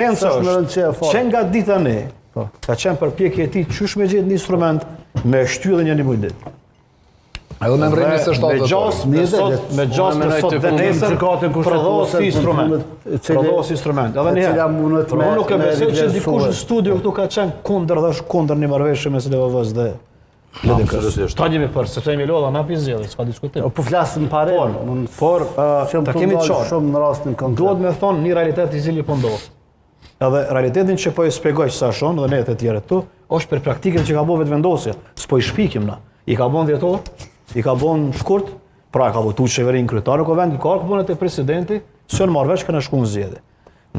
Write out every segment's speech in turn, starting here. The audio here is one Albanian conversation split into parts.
Esenca është, që nga dita një, po. ka qenë përpjekje e tij qysh me gjetë një instrument me shty edhe një një muj ditë. Edhe me mrri 27 Me gjasë, me sot, me gjasë me sot dhe nesër, prodhohet si instrument. Prodhohet si instrument. Edhe një herë, unë nuk e besoj që dikush në studio këtu ka qenë kundër dhe është kundër një marrëveshje mes LVV-së dhe LDK-së. Ta jemi për, sepse jemi lodha na pi zgjedhje, s'ka diskutim. Po flasim pare, por, por ta kemi qartë. Shumë në rastin konkret. Duhet me thonë një realitet i cili po ndodh. Edhe realitetin që po e shpjegoj sa shumë dhe ne të tjerët këtu, është për praktikën që ka bo Vetëvendosja. S'po i shpikim na. I ka bo në dhjetor, i ka bo në shkurt, pra e ka votu qeverinë kryetarin e kuvendit, ka ardhur te presidenti, s'janë marrë vesh kanë shku në zgjedhje.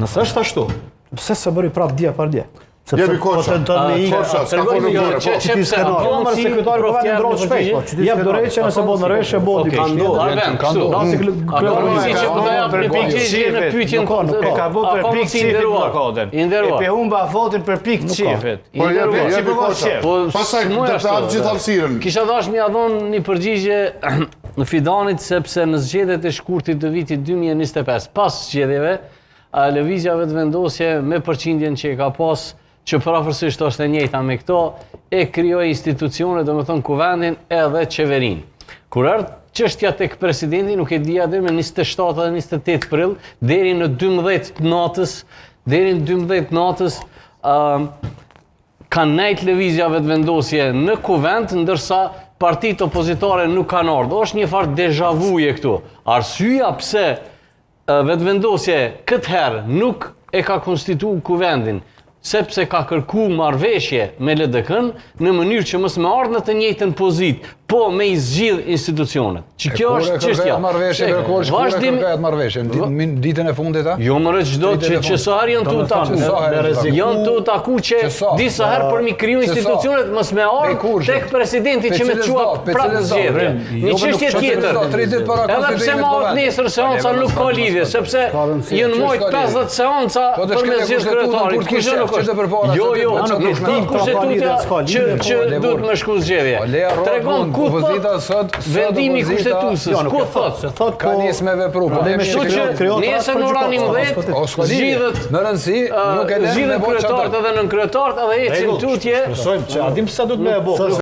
Nëse është ashtu, pse s'e bëri prap dje pardje? Sepse po tenton me ikë. Korça, s'ka folur jo, fare, po. Që ti skenar. Po më sekretari po vjen ndrohet shpejt. Po, Jep dorëheqje nëse bëhet marrëveshje bëhet Ka ndodhur, Arben, ka ndodhur. Dasi A ka mundësi që po ta jap një përgjigje në pyetjen Nuk ka, nuk tënde? ka. E ka bo A për ka pikë mundësi i qefit nderuar? bllokadën. I nderuar. E pe humba afatin për pikë qefit. Po jepi, nderuar. jepi Korça. Po, Pastaj s'muj do të ashtu, hap gjithë hapësirën. Kisha dash me ia dhon një përgjigje në Fidanit sepse në zgjedhjet e shkurtit të vitit 2025, pas zgjedhjeve, a, Lëvizja Vetëvendosje me përqindjen që e ka pas, që përafërsisht është e njëjta me këto, e krijoi institucione, domethënë kuvendin edhe qeverinë. Kur erdh çështja tek presidenti, nuk e dija deri me 27 dhe 28 prill, deri në 12 të natës, deri në 12 të natës, ë kanë nejt lëvizja vetëvendosje në kuvend, ndërsa partitë opozitare nuk kanë ardhur. Është një farë deja vuje këtu. Arsyeja pse Vetëvendosje këtë herë nuk e ka konstitu kuvendin, sepse ka kërku marrëveshje me LDK-n në mënyrë që mos me ardhë në të njëjtën pozitë, po me i zgjidh institucionet. Që kjo Kur e është kërkohet çështja. marrëveshje, Se, bre, kur kur e vazhdim- kërkohet marrëveshje? Në ditën- ditën e fundit a? Jo më çdo Ditën që e që fundit. sa herë janë tu Do me thënë, taku. që sa herë janë tu taku. Janë tu taku që Që sa? disa herë për mi kriju Që sa? institucionet mos me Pe ardhë kurshë. tek presidenti Pe që me cilës çua datë, pe prapë cilës datë. zgjedhje. Jo, Një po nuk çështje çështje tjetër. datë, tri ditë para Edhe pse konstituimit ma kuvendit. nesër seanca Po, nuk ka leve, lidhje, sepse Ka rëndësi. janë Që mojt s'ka lidhje. 50 seanca Po të për me shkelje zgjedh kushtetutën kryetarin. kur të Kush kishe, nuk që është? të përpara, Jo, që jo, të- nuk që thotë të- kushtetutja s'ka që lidhje, që po, duhet me shku zgjedhje. Po, leja rrot, Tregon mund, ku opozita thot sot- sot vendimi opozita- kushtetuesës, Jo, nuk ku e thot, thot? se thot Ka po nis me vepru, po Problemi ne Kështu që që krijohet rast nesër për në ora gjykatë, 11 s'ka O, s'ka lidhje. zgjidhet Në rëndësi, nuk e lënë me zgjidhet bo kryetarët çatë. edhe nënkryetarët edhe ecin Rregull, tutje. Shpresojmë që a dim pse duhet me e bo.